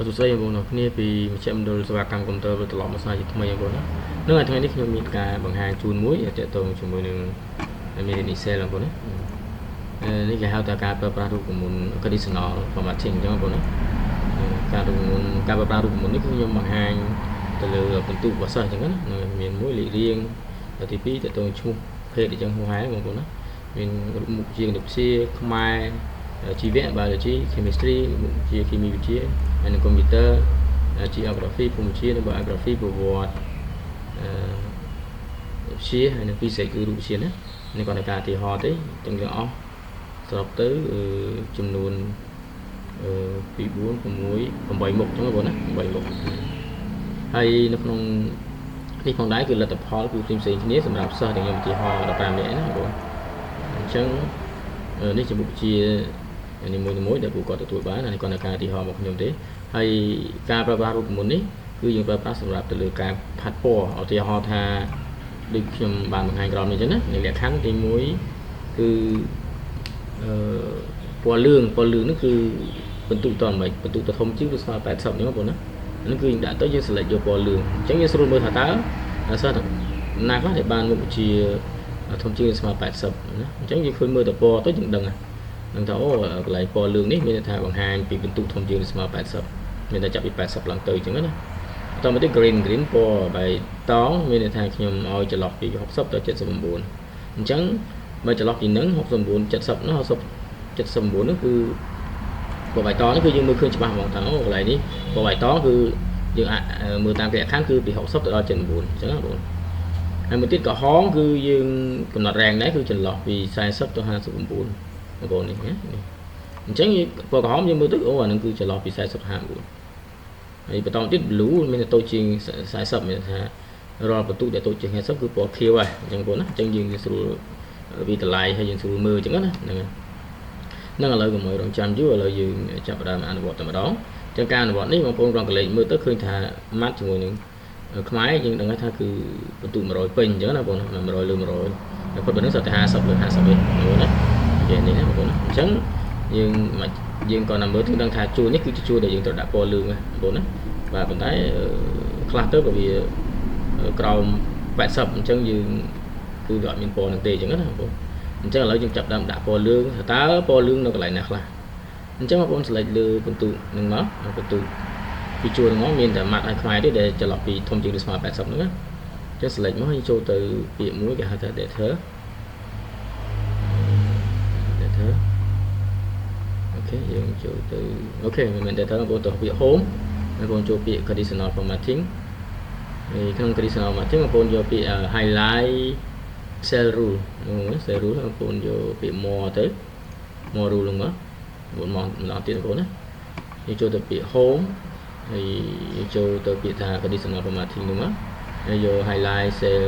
បាទសួស្តីបងប្អូនអរគ្នាពីមជ្ឈមណ្ឌលសេវាកម្មកុំព្យូទ័រវិលត្រឡប់មកសារជាថ្មីបងប្អូនណានឹងថ្ងៃនេះខ្ញុំមានការបង្ហាញជូនមួយទាក់ទងជាមួយនឹងមេរៀន Excel បងប្អូនណានេះគេហៅថាការប្រើប្រាស់រូបមន្ត conditional formatting អញ្ចឹងបងប្អូនណាការរូបមន្តការប្រើប្រាស់រូបមន្តនេះគឺខ្ញុំបង្ហាញទៅលើពិន្ទុរបស់សិស្សអញ្ចឹងណាមានមួយលេខរៀងទី2ទាក់ទងឈ្មោះភេទអញ្ចឹងហួសហេបងប្អូនណាមានមុខជាគណិតវិទ្យាខ្មែរជីវៈ biology chemistry មុខជាគីមីវិទ្យាហើយនិង computer geography ភូមិវិទ្យានិង biography ប្រវត្តិអឺវិទ្យាហើយនិង physics គឺរូបវិទ្យាណានេះគាត់តែការឧទាហរណ៍ទេទាំងទាំងអស់សរុបទៅចំនួន2 4 6 8មុខអញ្ចឹងបងណា8មុខហើយនៅក្នុងនេះផងដែរគឺលទ្ធផលគឺផ្សេងផ្សេងគ្នាសម្រាប់សិស្សដែលខ្ញុំឧទាហរណ៍15នាក់ណាបងអញ្ចឹងនេះជាមុខវិជ្ជានីមួយៗដែលពួកគាត់ទទួលបានអានេះគាត់នៅការឧទាហរណ៍មកខ្ញុំទេហើយការប្រើប្រាស់រូបមន្តនេះគឺយើងប្រើប្រាស់សម្រាប់ទៅលើការផាត់ពណ៌ឧទាហរណ៍ថាដូចខ្ញុំបានបង្ហាញក្រោមនេះអញ្ចឹងណានៃលក្ខខណ្ឌទី1គឺអឺពណ៌លឿងពណ៌លឿងនេះគឺបន្ទុកតមិនបន្ទុកទៅធំជាងឬស្មើ80ហ្នឹងបងប្អូនណាហ្នឹងគឺយើងដាក់ទៅយើង select យកពណ៌លឿងអញ្ចឹងយើងស្រួលមើលថាតើសិស្សណាខ្លះដែលបានមុខវិជ្ជាធំជាងស្មើ80ណាអញ្ចឹងយើងឃើញមើលតែពណ៌ទៅយើងដឹងនឹងថាអូកន្លែងពណ៌លឿងនេះមានន័យថាបង្ហាញពីបន្ទុកធំជាងស្មើ80មានតែចាប់ពី80ឡើងទៅអញ្ចឹងណាបន្តមកទៀត green green ពណ៌បៃតងមានន័យថាខ្ញុំឲ្យចន្លោះពី60ទៅ79អញ្ចឹងបើចន្លោះពីនឹង69 70នោះ60 79នោះគឺពណ៌បៃតងនេះគឺយើងមើលឃើញច្បាស់ហ្មងថាអូកន្លែងនេះពណ៌បៃតងគឺយើងអាចមើលតាមលក្ខខណ្ឌគឺពី60ទៅដល់79អញ្ចឹងណាបងហើយមួយទៀតក្រហមគឺយើងកំណត់ range ដែរគឺចន្លោះពី40ទៅ59បងប្អូននេះណាអញ្ចឹងពណ៌ក្រហមយើងមើលទៅអូអានឹងគឺចន្លោះពី40 59ហើយបន្តទៀត blue មានតែតូចជាង40មានថារាល់បន្ទុកដែលតូចជាង50គឺពណ៌ខៀវហើយអញ្ចឹងបងប្អូនណាអញ្ចឹងយើងស្រួលវាតម្លៃហើយយើងស្រួលមើលអញ្ចឹងណាហ្នឹងហ្នឹងឥឡូវកុំឲ្យរងចាំយូរឥឡូវយើងចាប់ផ្ដើមអនុវត្តតែម្ដងអញ្ចឹងការអនុវត្តនេះបងប្អូនរងកលេចមើលទៅឃើញថាម៉ាត់ជាមួយនឹងខ្មែរយើងដឹងថាគឺបន្ទុក100ពេញអញ្ចឹងណាបង100លើ100ហើយប៉ុណ្្នឹងសុទ្ធតែ50លើ50ទេបងប្អូនណាគេនេះណាបងប្អូនណាអញ្ចឹងយើងមកយើងក៏ណាមើលទៅដឹងថាជួរនេះគឺជាជួរដែលយើងត្រូវដាក់ពណ៌លឿងណាបងប្អូនណាបាទប៉ុន្តែខ្លះទៅក៏វាក្រោម80អញ្ចឹងយើងគឺវាអត់មានពណ៌នឹងទេអញ្ចឹងណាបងប្អូនអញ្ចឹងឥឡូវយើងចាប់ដើមដាក់ពណ៌លឿងថាតើពណ៌លឿងនៅកន្លែងណាខ្លះអញ្ចឹងបងប្អូន select លើពិន្ទុនឹងមកពិន្ទុពីជួរហ្នឹងមកមានតែម៉ាត់ឲ្យខ្មែរទេដែលចន្លោះពីធំជាងឬស្មើ80ហ្នឹងណាអញ្ចឹង select មកហើយចូលទៅពាក្យមួយគេហៅថា data data OK យើងចូលទៅ OK មិនមែន data បងប្អូនទៅពាក្យ home បងប្អូនចូលពាក្យ conditional formatting ហើយក្នុង conditional formatting បងប្អូនយកពាក្យ highlight cell rule cell rule បងប្អូនយកពាក្យ more ទៅ more rule ហ្នឹងមកបងមកម្ដងទៀតបងប្អូនណាយើងចូលទៅពាក្យ home ហើយយើងចូលទៅពាក្យថា conditional formatting ហ្នឹងមកហើយយក highlight cell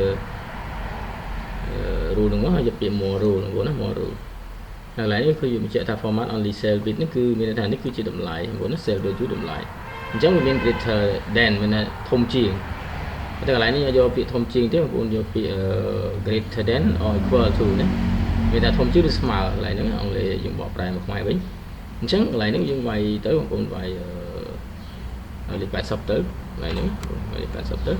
rule ហ្នឹងមកហើយយកពាក្យ more rule បងប្អូនណា more rule ហើយកន្លែងនេះគឺយើងបញ្ជាក់ថា format only cell width នេះគឺមានន័យថានេះគឺជាតម្លៃបងប្អូនណា cell value តម្លៃអញ្ចឹងវាមាន greater than មានន័យធំជាងតែកន្លែងនេះយកពាក្យធំជាងទេបងប្អូនយកពាក្យ greater than or equal to ណាមានថាធំជាងឬស្មើកន្លែងហ្នឹងអង់គ្លេសយើងបកប្រែមកខ្មែរវិញអញ្ចឹងកន្លែងហ្នឹងយើងវាយទៅបងប្អូនវាយលេខ80ទៅកន្លែងហ្នឹងវាយលេខ80ទៅ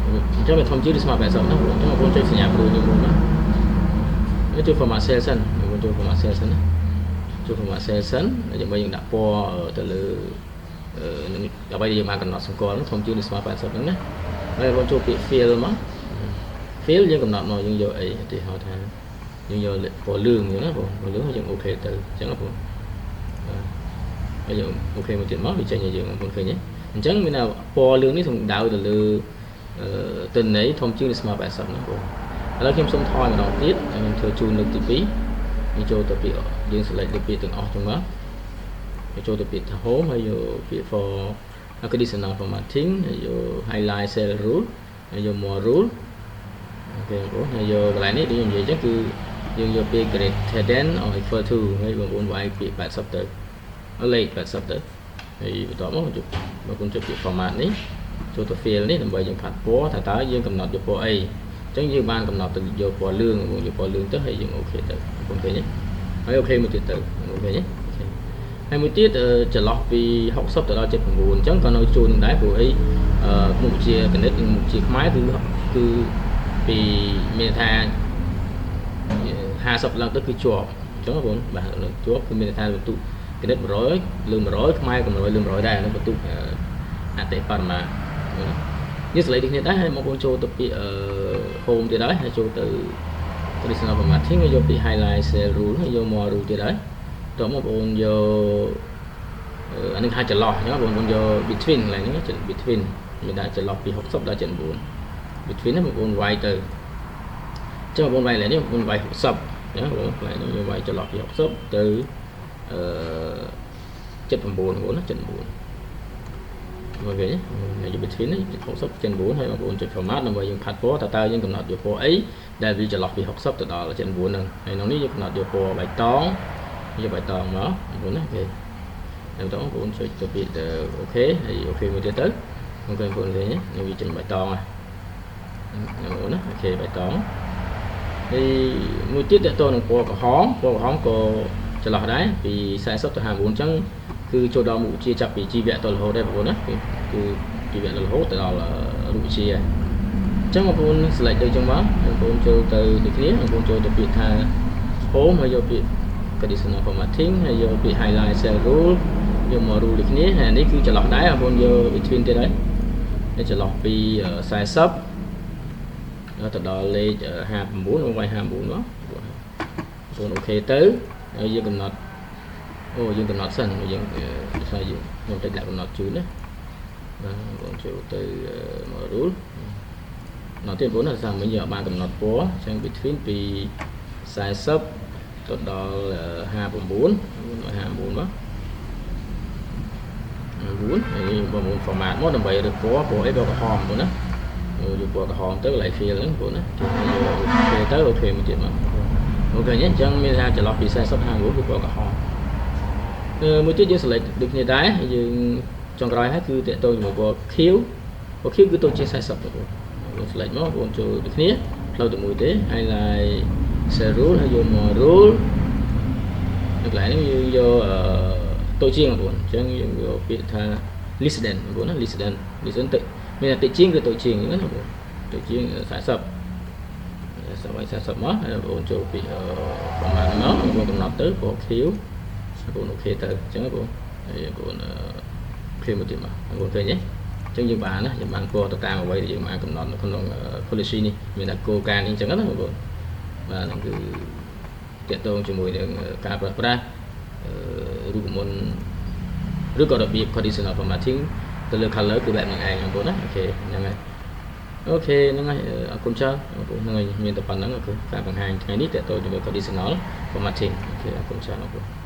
អញ្ចឹងវាធំជាងឬស្មើ80ណាបងប្អូនអញ្ចឹងបងប្អូនចុចសញ្ញាព្រួយនេះមួយមកចូល format cell សិនបងប្អូនចូល format cell សិនណាចូល format cell សិនដើម្បីយើងដាក់ពណ៌ទៅលើនឹងអ្វីដែលយើងបានកំណត់សម្គាល់ធំជាងឬស្មើ80ហ្នឹងណាហើយបងចូលពាក្យ fill មក fill យើងកំណត់មកយើងយកអីឧទាហរណ៍ថាយើងយកពណ៌លឿងអញ្ចឹងណាបងពណ៌លឿងហើយយើង OK ទៅអញ្ចឹងណាបងហើយយើង OK មួយទៀតមកវាចេញឲ្យយើងបងប្អូនឃើញទេអញ្ចឹងមានថាពណ៌លឿងនេះសំដៅទៅលើទិន្នន័យធំជាងឬស្មើ80ណាបងឥឡូវខ្ញុំសូមថយម្ដងទៀតខ្ញុំធ្វើជូនលើកទី2យើងចូលទៅពាក្យយើង select លើពាក្យទាំងអស់ចឹងមកយើងចូលទៅពាក្យថា home ហើយយកពាក្យ for conditional formatting ហើយយក highlight cell rule ហើយយក more rule OK បងប្អូនហើយយកកន្លែងនេះដូចខ្ញុំនិយាយចឹងគឺយើងយកពាក្យ greater than or equal to ហើយបងប្អូនវាយពាក្យ80ទៅលេខ80ទៅហើយបន្ទាប់មកបងប្អូនចុចពាក្យ format នេះចូលទៅ fill នេះដើម្បីយើងផាត់ពណ៌ថាតើយើងកំណត់យកពណ៌អីអញ្ចឹងយើងបានកំណត់ទៅយកពណ៌លឿងបងយកពណ៌លឿងទៅហើយយើង OK ទៅបងប្អូនឃើញទេហើយ OK មួយទៀតទៅបងប្អូនឃើញទេ OK ហើយមួយទៀតចន្លោះពី60ទៅដល់79អញ្ចឹងក៏នៅជួននឹងដែរព្រោះអីមុខវិជ្ជាគណិតនិងមុខវិជ្ជាខ្មែរគឺពីមានថា50ឡើងទៅគឺជាប់អញ្ចឹងបងប្អូនបាទជាប់គឺមានថាបន្ទុកគណិត100លើ100ខ្មែរក៏100លើ100ដែរនៅបន្ទុកអតិបរមានេះសលេងដូចគ្នាដែរហើយបងប្អូនចូលទៅពាក្យ home ទៀតហើយហើយចូលទៅ conditional formatting ហើយយកពី highlight cell rule ហើយយក more rule ទៀតហើយតោះមកបងប្អូនយកអានេះហៅចន្លោះអញ្ចឹងបងប្អូនយក between កន្លែងនេះ between មានថាចន្លោះពី60ដល់79 between ហ្នឹងបងប្អូនវាយទៅអញ្ចឹងបងប្អូនវាយកន្លែងនេះបងប្អូនវាយ60អញ្ចឹងបងប្អូនកន្លែងនេះយើងវាយចន្លោះពី60ទៅអឺ79បងប្អូនណា79មកវិញយក between នេះ60 79ហើយបងប្អូនចុច format ដើម្បីយើងផាត់ពណ៌តើតើយើងកំណត់យកពណ៌អីដែលវាចន្លោះពី60ទៅដល់79ហ្នឹងហើយក្នុងនេះយើងកំណត់យកពណ៌បៃតងយកបៃតងមកបងប្អូនណាOK ហើយបន្តបងប្អូនចុចទៅពី OK ហើយ OK មួយទៀតទៅបងប្អូនឃើញនេះវាចេញបៃតងហើយបងប្អូនណា OK បៃតងហើយមួយទៀតតទៅនឹងពណ៌ក្រហមពណ៌ក្រហមក៏ចន្លោះដែរពី40ទៅ59អញ្ចឹងគឺចូលដល់មុខវិជ្ជាចាប់ពីជីវៈទៅរហូតដែរបងប្អូនណាគឺជីវៈទៅរហូតទៅដល់រូបវិទ្យាអញ្ចឹងបងប្អូន select ដូចចឹងមកបងប្អូនចូលទៅដូចគ្នាបងប្អូនចូលទៅពាក្យថា home ហើយយកពាក្យ conditional formatting ហើយយកពាក្យ highlight cell rule យកមក rule ដូចគ្នាហើយនេះគឺចន្លោះដែរបងប្អូនយក between ទៀតហើយហើយចន្លោះពី40ទៅដល់លេខ59បងវាយ59មកបងប្អូន OK ទៅហើយយើងកំណត់អូយើងកំណត់សិនយើងដោយសារយើងខ្ញុំតិចដាក់កំណត់ជូនណាបាទបងចូលទៅមក rule ណោះទៀតបងណាសារមិញយើងបានកំណត់ពណ៌អញ្ចឹង between ពី40ទៅដល់59 59មក9ហើយបងប្អូន format មកដើម្បីរើសពណ៌ពណ៌អីពណ៌ក្រហមបងណាយកពណ៌ក្រហមទៅកន្លែង fill ហ្នឹងបងណាយក OK ទៅ OK មួយទៀតមក OK អញ្ចឹងមានថាចន្លោះពី40 59គឺពណ៌ក្រហមមួយទៀតយើង select ដូចគ្នាដែរយើងចុងក្រោយហើយគឺតកតងជាមួយពណ៌ខៀវពណ៌ខៀវគឺតូចជាង40បងប្អូនបង select មកបងប្អូនចូលដូចគ្នាផ្លូវតែមួយទេ highlight cell rule ហើយយកមក rule នៅកន្លែងនេះយើងយកតូចជាងបងប្អូនអញ្ចឹងយើងយកពាក្យថា less than បងប្អូនណា less than less than ទៅមានតែតិចជាងគឺតូចជាងអញ្ចឹងណាបងប្អូនតូចជាង40 40 40មកហើយបងប្អូនចូលពីប្រហែលមកបងប្អូនកំណត់ទៅពណ៌ខៀវបងប្អូន OK ទៅអញ្ចឹងបងប្អូនហើយបងប្អូន OK មួយទៀតមកបងប្អូនឃើញទេអញ្ចឹងយើងបានណាយើងបានពណ៌ទៅតាមអ្វីដែលយើងបានកំណត់នៅក្នុង policy នេះមានតែគោលការណ៍នេះអញ្ចឹងណាបងប្អូនបាទហ្នឹងគឺតកតងជាមួយនឹងការប្រើប្រាស់រូបមន្តឬក៏របៀប conditional formatting ទៅលើ color គឺបែបហ្នឹងឯងបងប្អូនណា OK ហ្នឹងហើយ OK ហ្នឹងហើយអរគុណច្រើនបងប្អូនហ្នឹងហើយមានតែប៉ុណ្្នឹងគឺការបង្ហាញថ្ងៃនេះតកតងជាមួយ conditional formatting OK អរគុណច្រើនបងប្អូន។